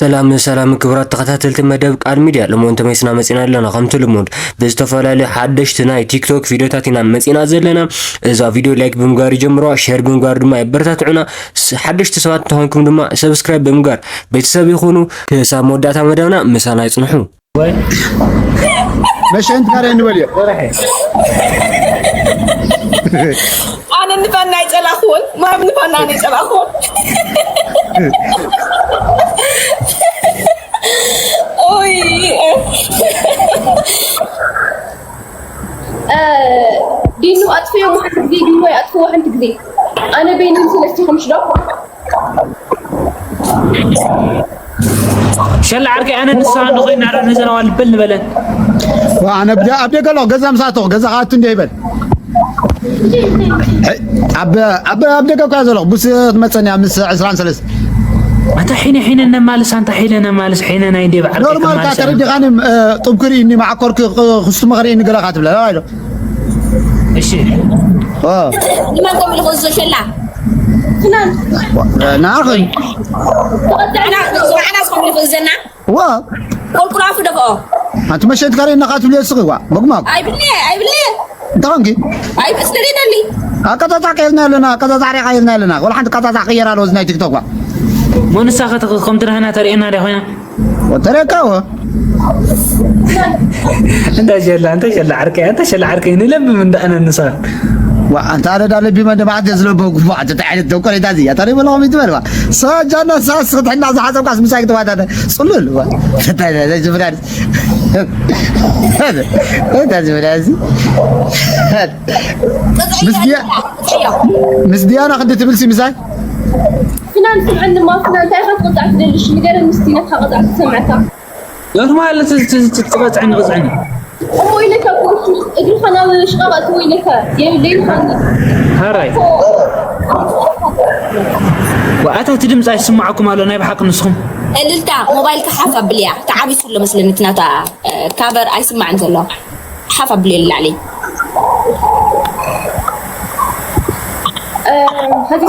ሰላም ሰላም ክቡራት ተኸታተልቲ መደብ ቃል ሚድያ፣ ሎሚ እውን ተመሊስና መፂና ኣለና። ከምቲ ልሙድ ብዝተፈላለዩ ሓደሽቲ ናይ ቲክቶክ ቪዲዮታት ኢና መፂና ዘለና። እዛ ቪዲዮ ላይክ ብምግባር ይጀምርዋ፣ ሼር ብምግባር ድማ የበረታትዑና። ስ-፣ ሓደሽቲ ሰባት እንተኾንኩም ድማ ሰብስክራይብ ብምግባር ቤተሰብ ይኹኑ። ክሳብ መወዳእታ መደብና ምሳና ይፅንሑ። መሸንት ጋር እንበልዮ ኣነ ንፋና ኣይጸላኹን፣ ማም ንፋና ኣነ ኣይጸላኹን። ኦይ ዲኑ ኣጥፍዮ ሓንቲ ግዜ፣ ዲኑ ኣጥፍዎ ሓንቲ ግዜ። ኣነ በይነን ሰለስቲኹም ሽዶ ሸላ ዓርከይ ኣነ ንስኻ እንኾይና ዶ ነዘን ኣዋልድ በል ንበለን። ዋ፣ ኣነ ብደ-፣ ኣብ ደገ ኣለኹ፣ ገዛ ምሳተኹ፣ ገዛ ከኣቱ እንዲያ ይበል። ኣብ፣ ኣብ፣ ኣብ ደገ እኮ እያ ዘለኹ፣ ቡስ ትመጸኒ ኣብ ምስ ዕስራን ሰለስተ። ኣንታ ሒነ ሒነ ነማልስ፣ ኣንታ ሒነ ነማልስ፣ ሒነ ናይ እንዴ በዓል ኖርማል ከይተማልስ እያ። ተረዲኻኒ፣ እ፣ ጥንኩር ኢኒ መዓኮርኪ፣ እ፣ ክስቱ መኸሪ ኢኒ ገለኻ ትብለ፣ ኣይዶ። እሺ። ኦ። ንመን ከም ኢልኹ ዝሸላ? ናኸይ። ንዓና ንዓና ከም ኢልኹ ዘና? ዋ። ቆልቁላፉ ደፍኦ። ኣንቲ መሸት ካሬ እናኻ ትብልዮ ስኺ ዋ። በግማ። ኣይብልኒ፣ ኣይብልኒ። እንታይ ኾንኪ? ኣይብስልኒ ደሊ። ኣቀጻጻዕ ቀይርና ኣለና፣ ኣቀጻጻዕ ሪኣ ቀይርና ኣለና። ወላ ሓንቲ ቀጻጻዕ ቀየር ኣለዎ እዚ ናይ ቲክቶክ ዋ። ሞንሳ ከተኸ ከም ትረህና ተርእየና ዲያ ኮይና? ወተረካዎ። እንተ ሸላ፣ እንተ ሸላ ዓርከይ፣ እንተ ሸላ ዓርከይ፣ ንለብም እንዳ ኣነ ንሳ። ዋ፣ ኣንተ ኣረዳ ለቢመ እንደ ማዕት የዝለቦ ግቡ፣ ኣንተ እንታይ ዓይነት ደንቆሬታ እዚ? ኣታ ሪበሎ ኸም ይትበል ዋ። ሰጃና ሳስ ክትሕና ዝሓሰብካስ ምሳይ ክትዋዳደ። ጽሉል ዋ። እንታይ ናይ ዝብላል። እንታይ ዝብላል እዚ? ምስ ድያ-፣ ምስ ዲያና ክንዲ ትብል ሲ ምሳይ? ፍናን ስምዐኒ ማ ፍናን እንታይ ኢኻ ትቕጣዕ ትደልሽ? ንገረኒ እስቲ ነታ ቅጣዕ ትሰምዐካ። ኖርማል ትቐፅዕኒ ቅፅዕኒ እሞ ኢለካ እኮ እሱ እግርኻ ናብ ሽቓቕ ኣእትዎ ኢለካ የብለይልካኒ። ሃራይ ወኣታ እቲ ድምፂ ኣይስማዓኩም ኣሎ ናይ ብሓቂ ንስኹም እልልታ ሞባይልካ ሓፍ ኣብልያ ተዓቢሱ ኣሎ መስለኒ እቲ ናታ ካቨር ኣይስማዕን ዘሎ ሓፍ ኣብልዮ ንላዕሊ እ፣ ሀዚ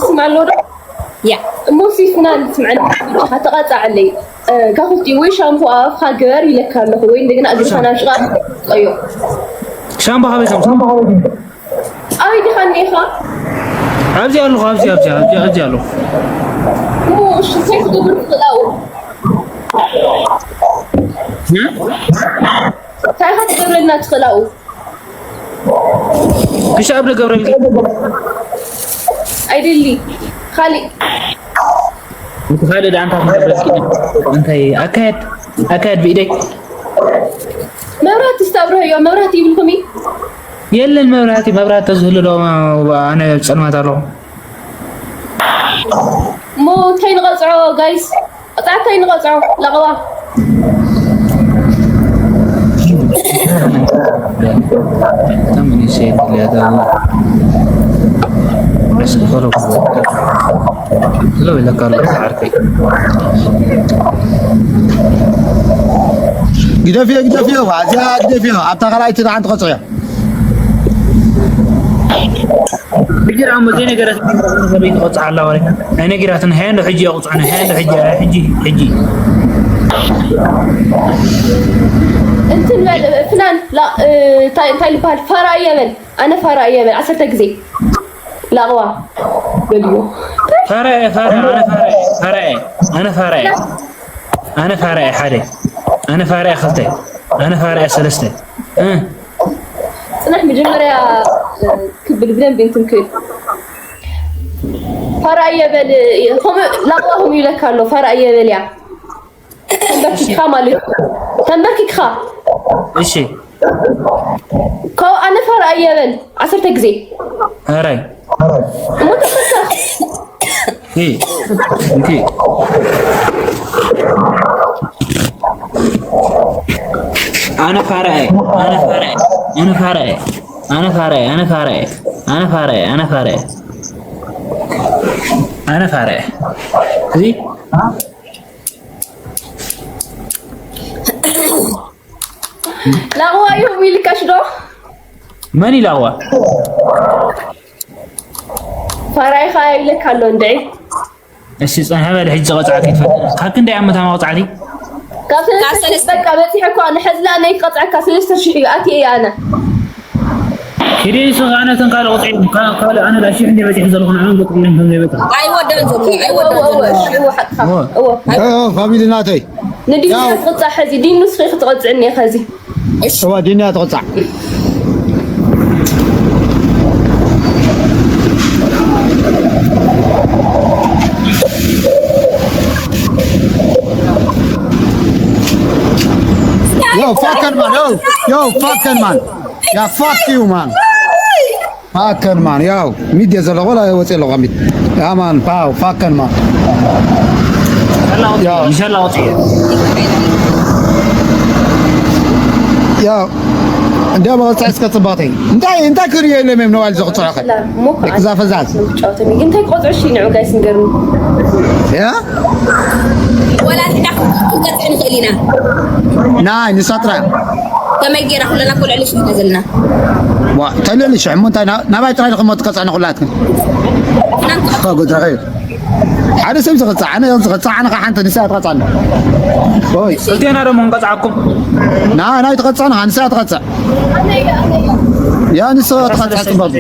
ስምዕ ኣሎ ዶ? ያ እሞ ሲ ፍናን ስምዐኒ ብቻኻ ተቐፃዕለይ። እ፣ ካብ ክልቲኡ ወይ ሻምፖ ኣብ ኣፍካ ግበር ኢለካ ኣለኹ ወይ እንደገና እግርኻ ናብ ሽቓቕ ቀዮ። ሻምቦ ካበይ ከምፅእ ኣበይ ዲኻ እኒኢኻ? ኣብዚ ኣለኹ ኣብዚ ኣብዚ ኣብዚ ኣብዚ ኣለኹ እሞ እሺ እንታይ ክገብር ትኽእል ኣብኡ? እንታይ ኢኻ ክትገብረልና ትኽእል ኣብኡ? ክሻብ ዶ ገብረልኪ ኣይደሊ ካሊእ እቲ ካልእ ደኣ እንታይ ክንገብረልኪ እንታይ ኣካየድ ኣካየድ ብኢደይ መብራህቲ ስታብርሀዮ መብራህቲ ይብልኩም እዩ የለን መብራህቲ መብራህቲ ተዝህሉ ዶ ኣነ ጸልማት ኣለኹ እሞ እንታይ ንቐፅዖ ጋይስ? ጣዕታይ ንቐፅዖ ለቐዋ ግደፍዮ ግደፍዮ እዚኣ ግደፍዮ ኣብታ ካልኣይቲ ደሓን ትቐፅዕዮ ብጅር ኣሞ ዘይነገረት ሰበይቲ ቆፅዓ ኣላ ወረ ናይ ነጊራትን ሀያ እንዶ ሕጂ የቁፅዑኒ ሀያ እንዶ ሕጂ ሕጂ ሕጂ እንትን በል ፍናን እንታይ ልበሃል ፋራ እየ በል ኣነ ፋራ እየ በል ዓሰርተ ግዜ ላቕዋ በልዎ ፋራ እየ ፋራ ኣነ ፋራ እየ ፋራ እየ ኣነ ፋራ እየ ኣነ ፋራ እየ ሓደ ኣነ ፋራ እየ ክልተ ኣነ ፋራ እየ ሰለስተ ፅናሕ መጀመርያ ክብል ብደንብ እንትን ክብል ፋራ እየ በል ከምኡ ላቕዋ ከምኡ ይለካ ኣሎ ፋራ እየ በል እያ ተንበርኪክኻ ማለት እዩ ተንበርኪክኻ እሺ ካብ ኣነ ፋራ እየ በል ዓሰርተ ግዜ ኧረ እሞ ተፈታ ሂ እንኪ ኣነ ፋራ እየ ኣነ ፋራ እየ ኣነ ፋራ እየ ኣነ ፋራ እየ ኣነ ፋራ እየ ኣነ ፋራ እየ ኣነ ፋራ እየ ኣነ ፋራ እየ እዚ ላቕዋ ይህቡ ኢልካሽ ዶ መን ኢላዋ ፋራይኻ ኢለካ ኣሎ እንድዒ እሺ፣ ጸንሐ በል፣ ሕጂ ቐጻዕቲ ትፈልጥ። ካብ ክንደይ ዓመት ኣማ ቐጻዕቲ? ካብ ሰለስተ ሺሕ፣ በቃ በጺሐ እኮ፣ ኣነ ሕዚ ለኣነይ ክቐጽዐካ ሰለስተ ሺሕ እዩ፣ ኣትየ እየ ኣነ። ኪዲ ንሱ ኣነ ተን ካልእ ቁጽሪ፣ ካ-፣ ካልእ ኣነ ዳ ሽሕ እንደ በጺሐ ዘለኹ ንዓን ቁጽሪ ከም ዘይበጽሐ። ኣይወደን ዘሎ፣ ኣይወደን ዘሎ። እወ፣ እወ፣ ሓቅኻ። እወ። እወ። እ፣ ፋሚሊ ናተይ። ንዲኑ ያው። ክትቕጻዕ ሕዚ፣ ዲኑ ንስኺ ክትቐጽዕኒ ኢኻ ሕዚ። እሺ። እወ፣ ዲንያ ትቕጻዕ። Yo, fucking man, yo, yo, fucking man. Yeah, fuck you, man. Fucking man, ያው ሚድ የዘለቆ ላይ ወጽ የለቆ ሚድ። Yeah, man, pow, fucking man. ያው። ኢንሻላህ ወጽ። ያው። እንዲያው በወጻ እስከ ጽባተይ። እንታይ፣ እንታይ ክሪዮ የለም፣ የም ነዋል ዘቕጽዑ ኸ። እዛ ፈዛዝ። ጨዋታ ግን እንታይ ቆጽዑ ሺ ንዑ ጋይስ ንገርኒ። ያ? ወላ ንሕና ክንቀጽዕ ንኽእል ኢና። ናይ፣ ንሳ ጥራይ። ከመይ ጌራ ኩለና እኮ ልዕሊ ሽሕ ኢና ዘለና። ዋ፣ እንታይ ልዕሊ ሽሕ? እሞ እንታይ ና-፣ ናባይ ጥራይ ኢኹም ትቀጽዕና ኩላትክን? ናንተ እኮ ጉድረኸ እዩ። ሓደ ሰብ ዝቐጽዕ፣ ኣነ ዝቐጽዕ፣ ኣነ ከዓ ሓንቲ ንሳ ትቐጽዕ ኣላ። ኦይ። ክልቴና ደሞ ንቀጽዓኩም። ና፣ ናይ ትቐጽዕና፣ ንሳ ትቐጽዕ። ያ ንሳ ትቐጽዕ ጽባብ።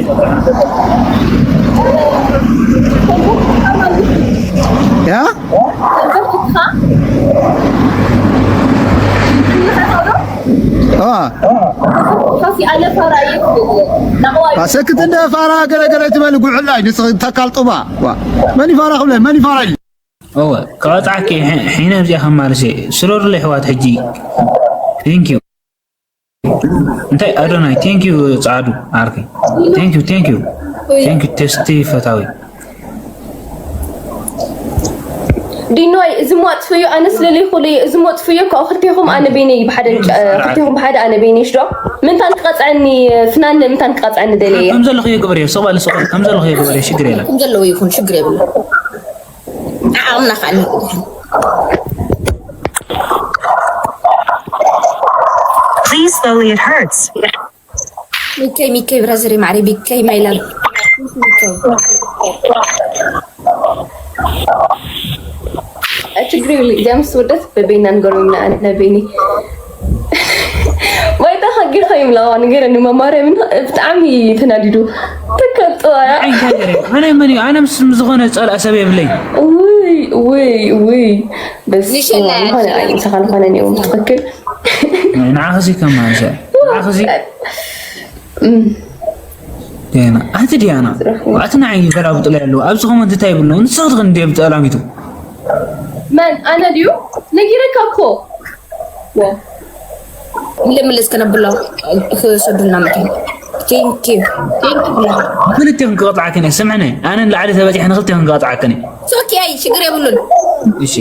ያ? አ። ሰክት እንደ ፋራ ገለ ገለ ትበል ጉዕላይ ንስ ተካል ጡባ። ዋ። መን ይፋራ ክብለ፣ መን ይፋራ ኢሉ? እወ፣ ክቐጽዓኪ ሒ-፣ ሒነ ኣብዚኣ ከማልሰ። ስረሩለይ ኣሕዋት ሕጂ። Thank you። እንታይ ኣዶናይ፣ thank you ጻዕዱ ዓርከይ። Thank you፣ thank you። Thank you ተስቲ ፈታዊ። ዲኖይ፣ እዚ ሞ ኣጥፍዮ፣ ኣነ ስለለይኹ ለይ፣ እዚ ሞ ኣጥፍዮ፣ ካብ ክልቴኹም ኣነ በይነይ ብሓደ ንጨ-፣ ክልቴኹም ብሓደ ኣነ በይነይ ሽዶ? ምንታን ክቐጽዐኒ፣ ፍናን ምንታን ክቐጽዐኒ ደለየ። ከም ዘለኹ ይግበር እየ፣ ስቕ በል፣ ስቕ በል፣ ከም ዘለኹ ይግበር እየ፣ ሽግር የለን። ከም ዘለዎ ይኹን፣ ሽግር የብሉን። ዓቕምና ከዓ ንርድእ። Please slowly, it hurts. ሚከይ፣ ሚከይ፣ ብራዘር ማዕሪ፣ ቢከይ፣ ማይላል። ሚከይ። ችግር የብሉ። እዚኣ ምስ ወደት በበይና ንገሮም ኢና፣ ኣነ በይኒ። ባይታ ከጊርካ ይብላ፣ ንገረኒ፣ ማማርያም፣ ብጣዕሚ ተናዲዱ። ተካል ጥዋያ። ኣይ፣ እንታይ ገረኒ? ኣነ መን እዩ? ኣነ ምስ፣ ምስ ዝኾነ ጸላእ ሰብ የብለይ። ውይ፣ ውይ፣ ውይ። በስመ ንሸላ ኣብ፣ ዝኾነ፣ ያችን። ኣይ፣ ምሳኻ ዝኾነ እኔ እውን ትኽክል። ንዓኽሲ ከማን ሸ-፣ ንዓኽሲ እም። ዲያና፣ ኣቲ ዲያና፣ ስራሕ እዩ። ኣቲ ንዓይ ይገላብጡለይ ኣለዉ። ኣብዚ ኮመንት እንታይ ይብሉ? ንስኺ ትኽን እንዴ ብጠላሚቱ? መን? ኣነ ድዩ? ነጊረካ እኮ። ዋ። ልምልስ ከነብሎ ክሰዱና መታን። Thank you። Thank you። ክልቴኹም ክቐጽዓክን እየ። ስምዕኒ፣ ኣነ ንላዕሊ ተበጺሐ ንክልቴኹም ክቐጽዓክን እየ። It's okay፣ ሽግር የብሉን። እሺ።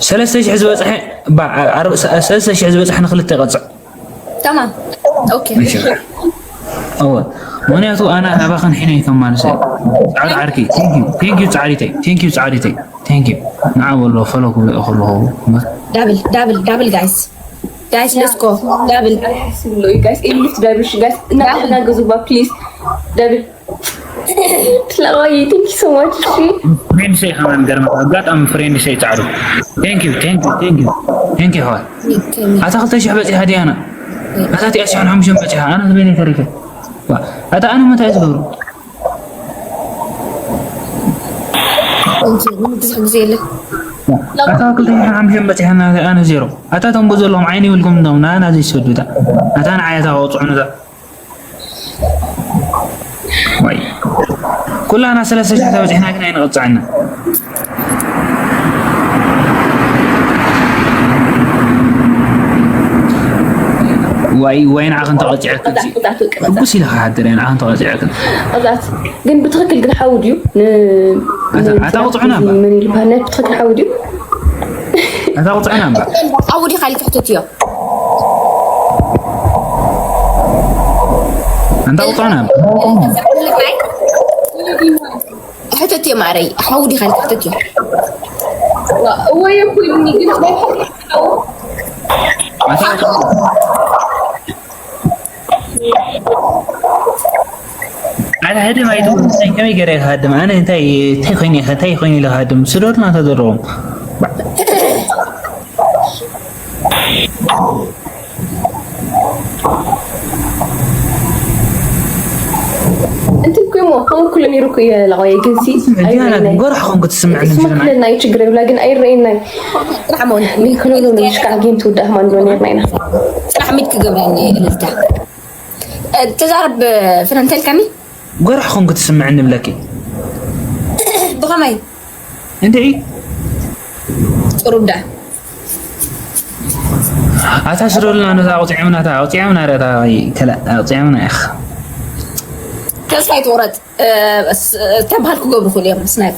ሰለስተ ሺሕ ዝበጽሐ፣ ባ-፣ ኣርብ-፣ ሰ-፣ ሰለስተ ሺሕ ዝበጽሐ ንክልተ ይቐጽዕ። ተማም። ኦኬ። እሺ። እወ። ምኽንያቱ ኣነ ናባኽን ሒነ እዩ ከማልሰ። ጻዕዳ ዓርኪ። Thank you። Thank you ጻዕዲተይ። Thank you ጻዕዲተይ። Thank you። ንዓ በሎ ፈሎ ክብሎ ከለኹ። ዳብል፣ ዳብል፣ ዳብል ጋይስ። ጋይስ፣ let's go። ዳብል። ኣይሓስብሎ እዩ ጋይስ። ኤሊት ዳብል ሺ ጋይስ። እና ዳብል። እናገዙባ ፕሊዝ። ዳብል። ትላዋይ፣ thank you so much። እሺ። ፍሬንድ ሸይ ከማን ገርመ። ኣጋጣሚ ፍሬንድ ሸይ ጻዕዱ። Thank you፣ thank you፣ thank you። Thank you ኣሕዋት። ኣታ ክልተ ሽሕ በጺሓ ዲያና። ኣታ እቲኣ ሽሕን ሓሙሽተን በጺሓ። ኣነ ዝበይነይ ተሪፈ። ዋ፣ ኣታ ኣነ መታይ ዝገብሩ? ብዙሕ ግዜ የለን። ኣታ ክልተ ሽሕን ሓሙሽተን በጺሓ፣ ኣነ ዜሮ። ኣታ እቶም ዘለዎም ዓይኒ ይብልኩም እንዶም፣ ንኣና ዘይሰዱ እታ። ኣታ ንዓይ ኣታ ቆጽዑ ነዛ። ዋይ። ኩላና ሰለስተ ሽሕ ተበጺሕና ግን ኣይንቐጽዐና። ዋይ፣ ዋይ፣ ንዓኽን ተቐጺዐክን ሲ። ቅጣት፣ ቅጣት፣ ቅጣት። ሕጉስ ኢለ ክሓድር እየ፣ ንዓኽን ተቐጺዐክን። ቅጣት። ግን ብትኽክል ግን ሓው ድዩ? ን-፣ ኣታ፣ ን-፣ ኣታ ኣውጽዑና እምበር። መን ይልበሃል? ናይ ብትኽክል ሓው ድዩ? ኣታ ኣውጽዑና እምበር። ሓው ዲኻ ኢልካ ሕተትዮ። ኣንታ ኣውጽዑና እምበር። ሕተትዮ ማረይ፣ ሓው ዲኻ ኢልካ ሕተትዮ። እወ፣ እኮ ኢሉኒ፣ ግን ናይ ሓቂ ሓው። ኣታ ኣውጽዑና። ኣነ ሃድም ኣይትብሉ። እንታይ ከመይ ገይረ ኢኻ ሃድም? ኣነ እንታይ እንታይ ኮይነ ኢኻ እንታይ ኮይነ ኢኻ ሃድም? ስደዱና ተደረቦም። እንትን ኩሞ ከምር ኩሉ ነይሩ ኩ እየ ለቆየ ግንሲ ዲያና ግን ጎራሕ ኾንኩ ትስምዐኒ ስማ ክለና እዩ ችግር የብላ ግን ኣይረእየናይ ጥራሕ መሆን ሚክሎሎ ምሽካዕ ጌም ትውዳእ ማን ዶ ነርና ኢና ጥራሕ ሚድ ክገብረኒ እልልታ ተዛረብ ፍረንተልካኒ ጎራሕ ኾንኩ ትስምዐኒ ብለኪ ብኸመይ እንድዒ ጥሩዳ ኣታ ስደሉና ነታ ኣውፅዕምና እታ ኣውፅዕምና ረታ ከላ ኣውፅዕምና ኢኻ ተስፋ ይትቁረጥ ተባህል ክገብሩ ክእሉ እዮም ስናይፕ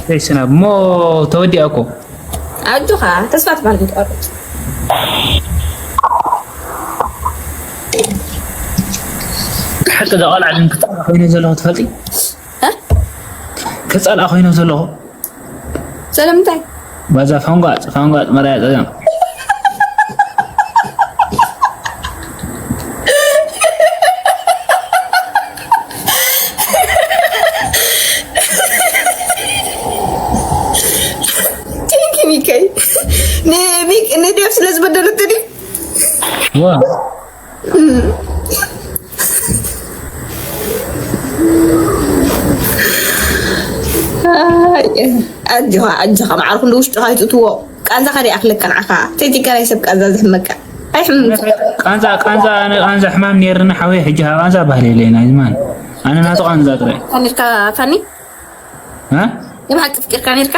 ሰይስና እሞ ተወዲኣ እኮ ኣጆኻ ተስፋ ትባል ክትቆርጥ ሓቂ እዛ ቆልዓ ግን ክፀልኣ ኮይነ ዘለኹ ትፈልጢ ክፀልኣ ኮይነ ዘለኹ ስለምንታይ ባዛ ፋንጓፅ ፋንጓፅ መራያ ፀገም ቴንኪ ሚከይ ንዴብ ስለዝበደለት ድዩ ዋ ኣጆኻ ኣጆኻ መዓር ኩሉ ውሽጥኻ ይትእትዎ ቃንዛኻ ዶ ይኣኽለካ ንዓኻ ተይቲካ ናይ ሰብ ቃንዛ ዝሕመካ ኣይሕምምካ ቃንዛ ቃንዛ ኣነ ቃንዛ ሕማም ነይርና ሓወይ ሕጂ ካብ ቃንዛ ባህል የለና ዝማን ኣነ ናቱ ቃንዛ ጥራይ ፋኒርካ ፋኒ እ? ንብሓቂ ፍቂርካ ነርካ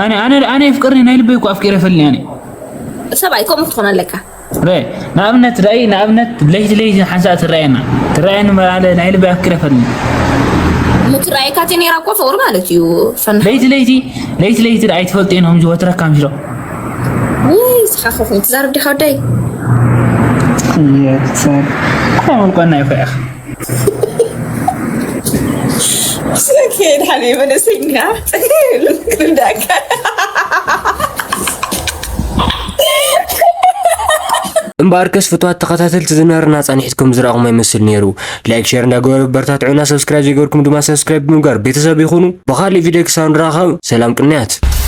ኣነ ኣነ ኣነ ፍቅሪ ናይ ልበይ እኮ ኣፍቂረ ፈልኒ ኣነ ሰብኣይ ከምኡ ክትኾን ኣለካ ረ ንኣብነት ራእይ ንኣብነት ለይቲ ለይቲ ሓንሳእ ትረኣየና ትረኣየኒ መላለ ናይ ልበይ ኣፍቂረ ፈልኒ ምትረኣየካ እቲ ነይራ እኮ ፍቅሪ ማለት እዩ ፈን ለይቲ ለይቲ ለይቲ ለይቲ ዳ ኣይትፈልጥን ከምዚ ወትረካ ምሽሎ ውይ ስኻኸኹም ትዛርብ ዲኻ ወዳይ የሰር ኮመልቆና ይፈያኽ ስለከይድ ሓደ መንእሰይና ክርዳእካ እምበኣርከስ ፍትዋት ተኸታተልቲ ዝነበርና ፃኒሕትኩም ዝረኣኹም ኣይመስል ነይሩ። ላይክ ሸር እንዳገበሩ በርታትዑና፣ ሰብስክራይብ ዘይገበርኩም ድማ ሰብስክራይብ ብምግባር ቤተሰብ ይኹኑ። ብኻሊእ ቪድዮ ክሳብ ንራኸብ ሰላም ቅንያት።